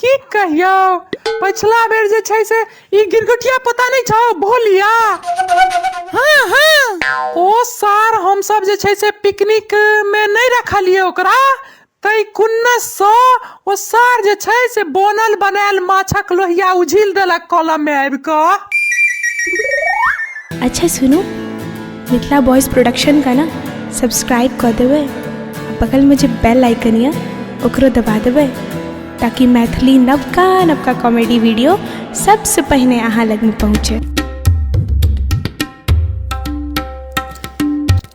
की कहियौ, पछिला बेर जे छै से ई गिरगटिया पता नहि छौ भोलिया। हाँ हाँ। ओ सार हमसब जे छै से पिकनिक मे नहि रखलियै ओकरा, तै कुन्नस सँ ओ सार जे छै से बनल बनायल माछक लोहिया उझिल देलक कलम मे आबि कऽ। अच्छा सुनू, मिथिला बॉयज प्रोडक्शन का ना सब्सक्राइब कऽ देबै आ बगलमे जे बेल आइकन यऽ ओकरो दबा देबै ताकि मैथिली नवका नवका कॉमेडी वीडियो सबसँ पहिने अहाँ लगमे पहुँचे।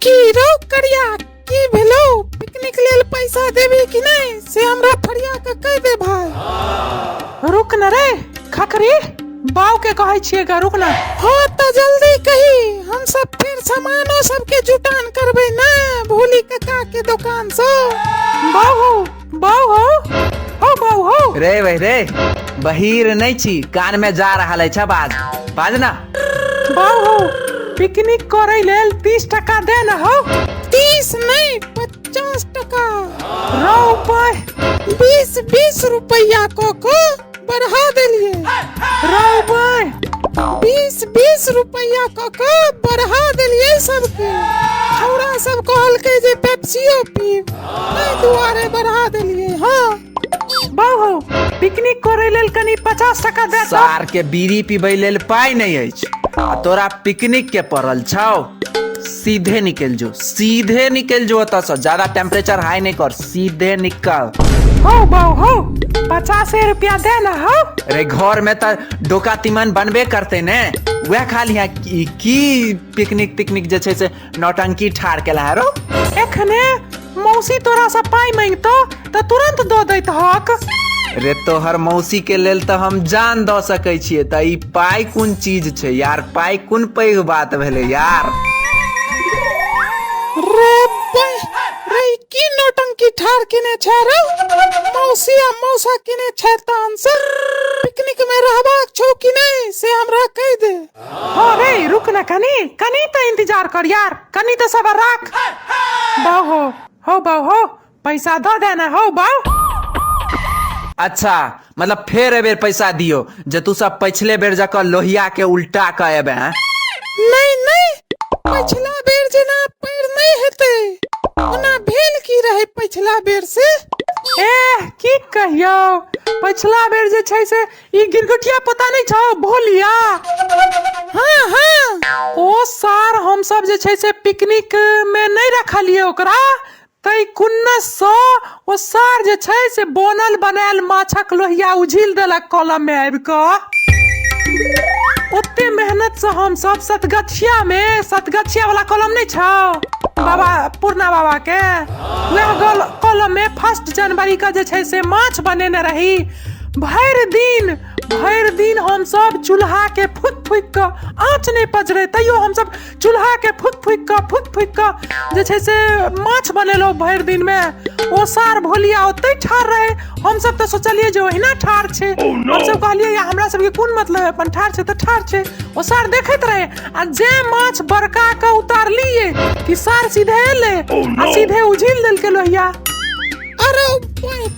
की रौ करिया, की भेलौ? पिकनिक लेल पैसा देबी कि नहि से हमरा फरिया के कहि दे भाई। रुक न रे खखरी, बाऊ के कहै छियै गा, रुक न। हाँ तऽ जल्दी कही, हम सब फेर सामानो सबके जुटान करबै ने भोली कका के दोकान से। बाऊ हो, बाऊ हो, हो बाऊ हो। रे भाई रे, बहीर नहीं छी, कान में जा रहल अछि आवाज, बाज ना। बाऊ हो, पिकनिक करै लेल 30 टका दे न हो। 30 नहीं 50 टका। रौ पाय। 20 रुपया को को बढ़ा देलिए। रौ पाय। 20 रुपया को को बढ़ा देलिए सबके। छौड़ा सब कहलकै जे पेप्सियो पीब, ताहि दुआरे बढ़ा देलिए। हाँ बाऊ हो, पिकनिक करै लेल कनी 50 टका दे त। सार के बीड़ी पीबै लेल पाइ नहि अछि आ तोरा पिकनिक के पड़ल छौ। सीधे निकल जो, सीधे निकल जो ओतऽ से, ज्यादा टेम्परेचर हाई नहीं कर, सीधे निकल। हो बाऊ हो, 50 रुपया दे ना हो। अरे घर में तऽ डोका तीमन बनबे करते ने, वएह खा लिहा। की पिकनिक तिकनिक जे छै से नौटंकी ठार केला है रो। एखने मौसी तोरा से पाइ मांगतो तऽ तुरंत दऽ दैत हक। रे तोहर मौसी के लेल तऽ हम जान दऽ सकै छियै, तऽ ई पाइ कोन चीज छै यार, पाइ कोन पैघ बात भेलै यार। रे बे, रे ई की नौटंकी ठार केने छै रे? मौसी आ मौसा केने छै तान से। पिकनिक में रहबाक छौ कि नहि से हमरा कहि दे। हाँ रे रुक ना, कनी कनी तऽ इंतजार कर यार, कनी तऽ सबर राख। बाऊ हो, हो बाऊ हो, पैसा दऽ दे ना हो बाऊ। अच्छा मतलब फेर एबेर पैसा दियो जे तू सब पछिले बेर जकाँ लोहिया के उल्टा कऽ एबे हैं। नहीं नहीं, पछिला बेर जेना पैर नहीं हेतै। ओना भेल की रहे पछिला बेर से? ए की कहियौ, पछिला बेर जे छै से ई गिरगटिया पता नहि छौ भोलिया। हाँ हाँ। ओ सार हमसब जे छै से पिकनिक मे नहि रखलियै ओकरा, तै कुन्नस सँ ओ सार जे छै से बनल बनायल माछक लोहिया उझिल देलक कलम मे आबि कऽ। ओते मेहनत सँ हमसब सतगछिया मे, सतगछिया वाला कलम नहि छौ बाबा पूर्णा बाबा के, वएह कलम मे 1 जनवरी के जे छै से माछ बनेने रही। भरि दिन हमसब चूल्हा के फूकि फूकि कऽ आँच नहि पजरै, तैयो हमसब चूल्हा के फूकि फूकि कऽ, फूकि फूकि कऽ जे छै से माछ बनेलहुँ भरि दिन मे। ओ सार भोलिया ओतै ठाढ़ रहै, हमसब तऽ सोचलियै जे ओहिना ठाढ़ छै। हमसब कहलियै या हमरा सबके कोन मतलब है, अपन ठाढ़ छै तऽ ठाढ़ छै। ओ सार देखैत रहै आ जे माछ बड़का कऽ उतारलियै कि सार सीधे एलै आ सीधे उझिल देलकै लोहिया। अरे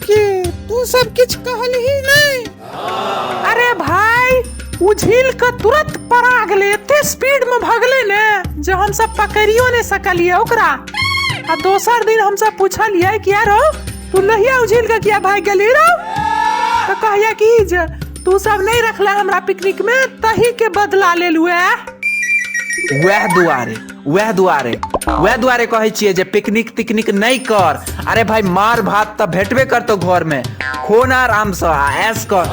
के तू सब किछ कहलही नहीं? अरे भाई उझिल के तुरंत परा गेलै, एते स्पीड में भगलै ने जे हमसब पकड़ियो नहीं सकलियै ओकरा। आ दोसर दिन हमसब पूछलियै कि यार तू लोहिया उझिल के किया भागि गेली रौ? तऽ कहैया कि जे तू सब नहीं रखला हमरा पिकनिक में, तही के बदला लेलु है। वएह दुआरे कहै छियै जे पिकनिक तिकनिक नहि कर। अरे भाई मार भात तऽ भेटबे करतौ घर में, खो ना आराम से आ ऐश कर।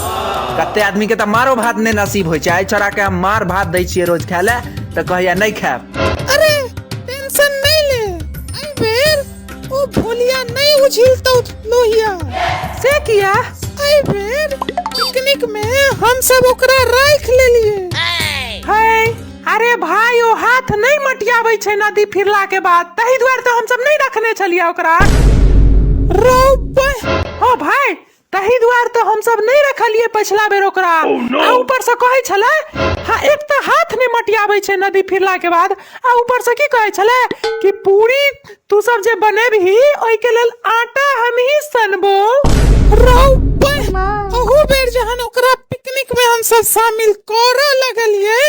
कते आदमी के तऽ मारो भात नहि नसीब होइ छै, एहि छोड़ा के हम मार भात दै छियै रोज खाय लए तऽ कहैया नहि खायब। अरे टेंशन नहीं ले, एहि बेर ओ भोलिया नहीं उझिलतौ लोहिया। से किया? एहि बेर पिकनिक में हम सब ओकरा राखि लेलिए। है अरे भाई ओ हाथ नहीं मटियाबै छै नदी फिरला के बाद, तही दुआरे तऽ हमसब नहीं रखने छलियै ओकरा। रौ बे। हाँ भाई तही दुआरे तऽ हमसब नहीं रखलियै पछिला बेर ओकरा। आ ऊपर से कहै छलै, हाँ एक तऽ हाथ नहीं मटियाबै छै नदी फिरला के बाद, आ ऊपर से की कहै छलै कि पूरी तू सब जे बनेबही ओहि के लेल आटा हमही सनबो। रौ बे, अहू बेर जहन ओकरा पिकनिक में हम सब शामिल करऽ लगलियै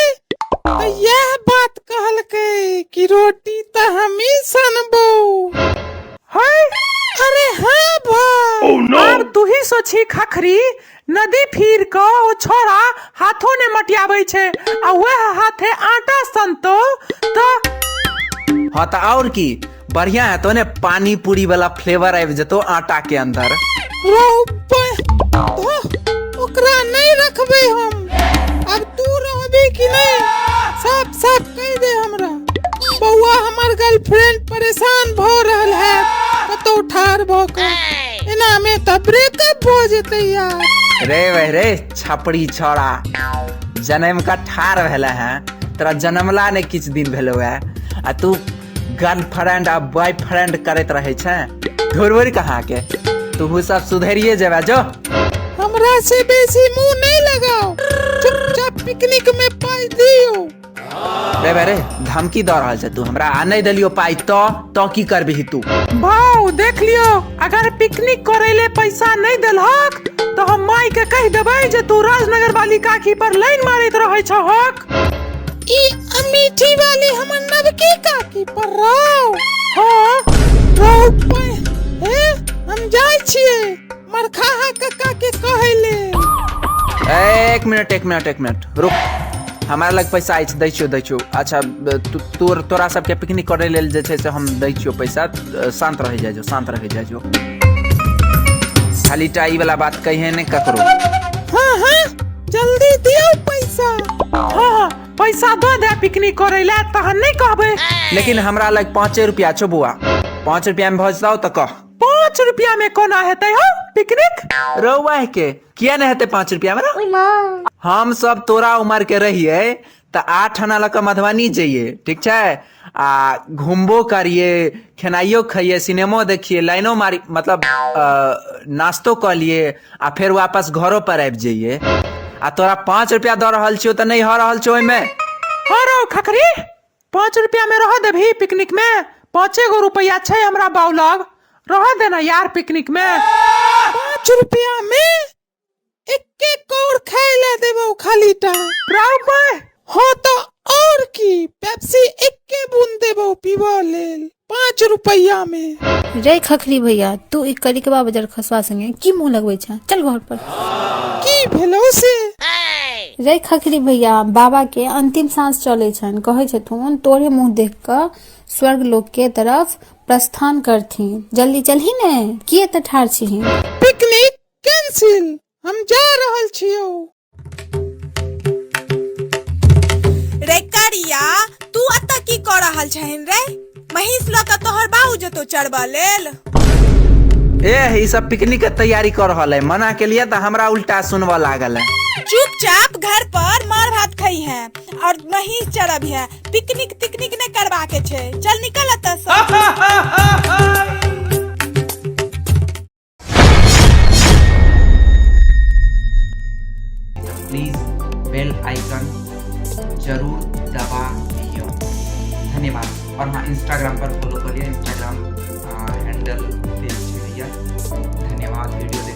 तऽ यह बात कहलकै कि रोटी तऽ हमही सनबो। है। अरे हाँ भाई। आब तूही सोची खखरी, नदी फिर क ओ छोड़ा हाथो ने मटियाबै छै आ वएह हाथे आटा सनतो तऽ। हाँ तऽ और की बढ़िया है तो ने पानी पूरी वाला फ्लेवर आबि जेतो आटा के अंदर। ओकरा नहीं रखबे हम, अब तू रहबी कि नहीं साफ साफ कह दे हमरा। बउआ हमर गर्लफ्रेंड परेशान भ रहल है कतौ ठार भ के, एना में त ब्रेकअप भ जेतै यार। रे वह रे छपड़ी छोड़ा, जन्म का ठार भेला है तोरा, जन्मला ने किछु दिन भेलो है आ तू गर्लफ्रेंड आ बॉयफ्रेंड करैत रहे छै। धुरबुर कहाँ के तू सब सुधरिए जेबे जो। हमरा से बेसी मुंह नहीं लगाओ, चुपचाप पिकनिक में पाई दियो। रे बे रे धमकी द रहल छै तू हमरा, आ नहीं देलियो पाई तो की करबिही तू? भाऊ देख लियो, अगर पिकनिक करे ले पैसा नहीं देलहक तो हम माई के कह देबै जे तू राजनगर वाली काकी पर लाइन मारैत रहै छहक। ई अमीठी वाली हमर नवकी काकी पर राव। हाँ राव हे हम जाय छियै मरखाहा कक्का के कहै ले। एक मिनट एक मिनट एक मिनट रुक, हमरा लग पैसा अछि, दै छियौ दै छियौ। अच्छा तोरा सबके पिकनिक करे लेल जे छै से हम दै छियौ पैसा, शांत रहि जाइ जो, शांत रहि जाइ जो, खाली टा ई वाला बात कहिए नहि ककरो। हाँ हाँ जल्दी दियौ पैसा। हाँ हाँ पैसा दऽ दे पिकनिक करे ले तहन नहीं कहबै। लेकिन हमरा लग 5 रुपया छौ बौआ, 5 रुपया में भऽ जेतौ तऽ कह। 5 रुपया में कोना हेतै हौ पिकनिक? रौआ के किया नहीं हेतै 5 रुपया में? हम सब तोरा उमर के रहिए तऽ 8 आना लऽ कऽ मधुबनी जइए, ठीक छै, आ घूमबो करिए, खेनाइयो खाइए, सिनेमो देखिए, लाइनो मारी, मतलब नाश्तो कऽ लिए आ फेर वापस घरो पर आबि जइए। आ तोरा 5 रुपया दऽ रहल छियौ तऽ नहि हो रहल छौ ओहिमे। हाँ रौ खखरी, 5 रुपया में रह देबही पिकनिक में? 5 गो रुपया छै हमरा बाउ लग, रह देना यार पिकनिक में। 5 रुपया में एक एक कौर खाय ले देबौ खाली टा। राव। हाँ तो और की, पेप्सी एक बूंद देबौ पीबऽ लेल 5 रुपया में। रे खखरी भैया, तू ई करिकबा बजर खसवा संगे की मुंह लगबै छै, चल घर पर। की भेलौ से? रे खखरी भैया, बाबा के अंतिम सांस चले छन, कहै छथुन तोरे मुंह देख कऽ स्वर्ग लोक के तरफ प्रस्थान करथिन, जल्दी चलही ने, किए तऽ ठाढ़ छिही? पिकनिक कैंसिल, हम जा रहल छियौ। रे करिया, तू एतऽ की कऽ रहल छहिन रे? महींस लऽ कऽ तोहर बाबू जेतौ चरबऽ लेल। ए ई सब पिकनिक के तैयारी कर रहल है, मना के लिए तऽ हमरा उल्टा सुनबऽ लागल है। चुपचाप घर पर मार भात खई है और महींस चरबी है, पिकनिक तिकनिक नहीं करबा के छै, चल निकल एतऽ से। प्लीज बेल आइकन जरूर दबा दियो, धन्यवाद। और हाँ इंस्टाग्राम पर फॉलो करिए, इंस्टाग्राम हैंडल पेज है भैया। धन्यवाद वीडियो।